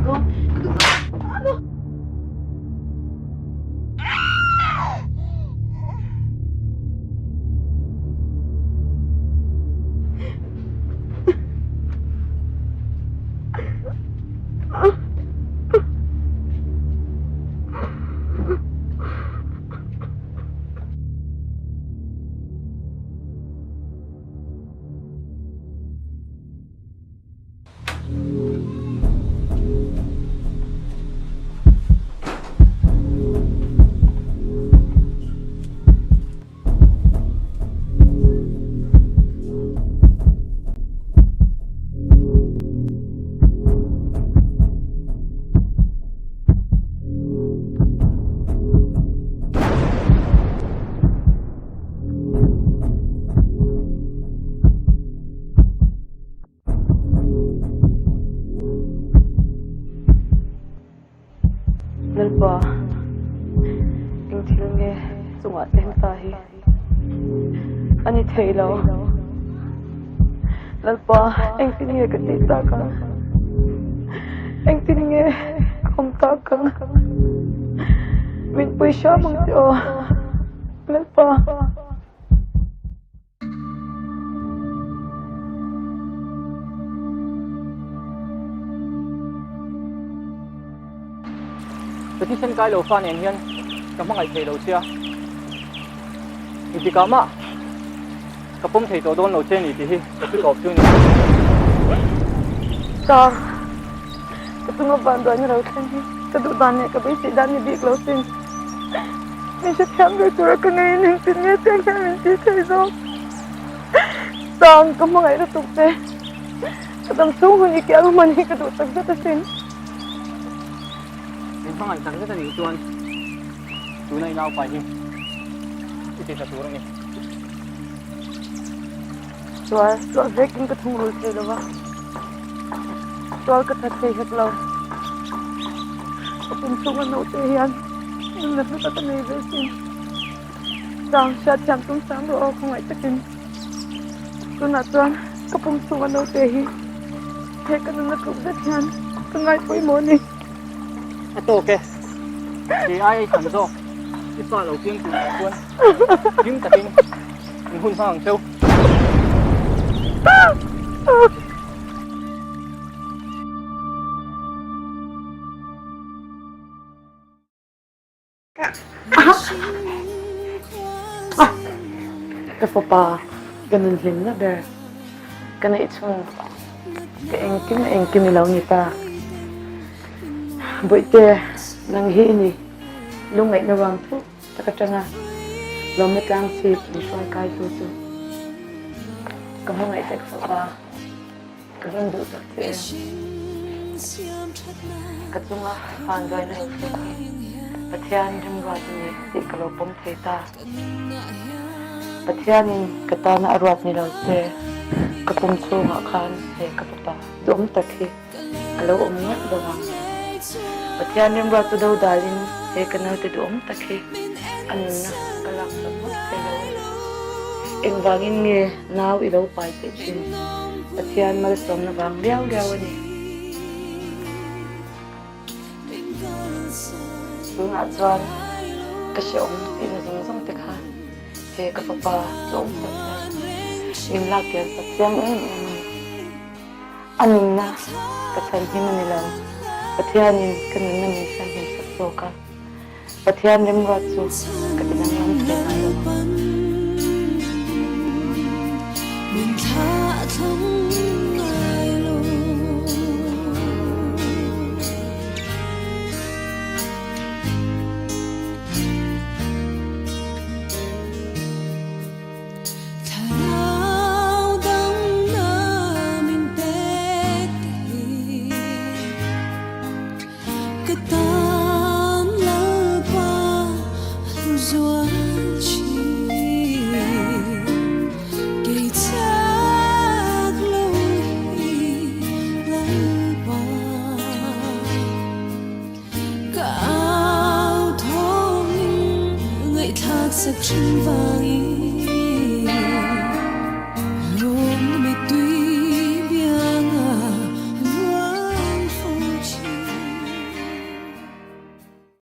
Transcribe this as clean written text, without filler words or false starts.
dawn ka duh lo. Lalpa, eng thil nge chungah thleng ta hi a ni thei lo. Lalpa, engtin nge ka tih tak ang? Engtin nge ka awm tak ang? Min pui hram ang che aw, Lalpa. Ka thisen kai lo fa nen hian ka hmangaih thei lo che a, engtikah mah ka pawm thei tawh dawn lo che ni tih hi ka hre tawp chu a ni. Ka ka chunga vanduaina lo thleng hi ka duh dan leh ka beisei dan ni bik lo sin. Min hrethiam ve tura ka ngei in engtin nge chiang hian min tih thei zawk. Sang ka hmangaih lutuk che. Ka dam chhung hun i kiang hman hi ka duh tak zet asin. Min hmangaih tak zet anih chuan tuna i naupai hi i ti tla tur a ni. Sual, sual vekin ka thungrul thei lo va, sual ka that thei hek lo. Ka pum chhunga naute hian nunna hlu tak a nei ve sin. Chang hriatthiam tum sang rawh aw khawngaih takin. Tunah chuan ka pum chhunga naute hi he ka nunna tluk zet hian ka ngai pawimawh a ni. A tawk e, kei ai ei tham zawk i fa lo piang tur ah chuan hlim takin in hun hma ang cheu. Ka fapa ka nun hlimna ber ka neih chhung ka engkim engkim i lo ni ta. Bawihte nang hi i ni lungngaihna ruang thuk tak atanga lawmna tlang chhip min hruai kai tu chu ka hmangaih tak fapa. Ka rawn duh tak che em? Ka chunga vanduaina lo thleng hi Pathian rimruat a ni tih ka lo pawm thei ta. Pathianin ka tana a ruat ni lo se ka pum chhungah khan he ka fapa duhawm tak hi a lo awm ngawt lo ang. Pathian rimruat chu dodalin he ka naute duhawm tak hi a nunna ka laksak ngawt thei lo a ni. Engvangin nge nau i lo pai theih thin? Pathian malsawmna vang liau liau a ni. Tunah chuan ka hrehawm tihna zawng zawng te kha he ka fapa tlawm tak hian min lak kian sak chiang em em a ni. A nunna ka chhanhim a ni lo, Pathianin ka nunna min chhanhim sak zawk a. Pathian remruat chu ka ti danglam thei ngai lo ang. Ka tan Lalpa zual thin kei chak lo hi Lalpa ka au thawngin ngaihthlak sak thin vangin.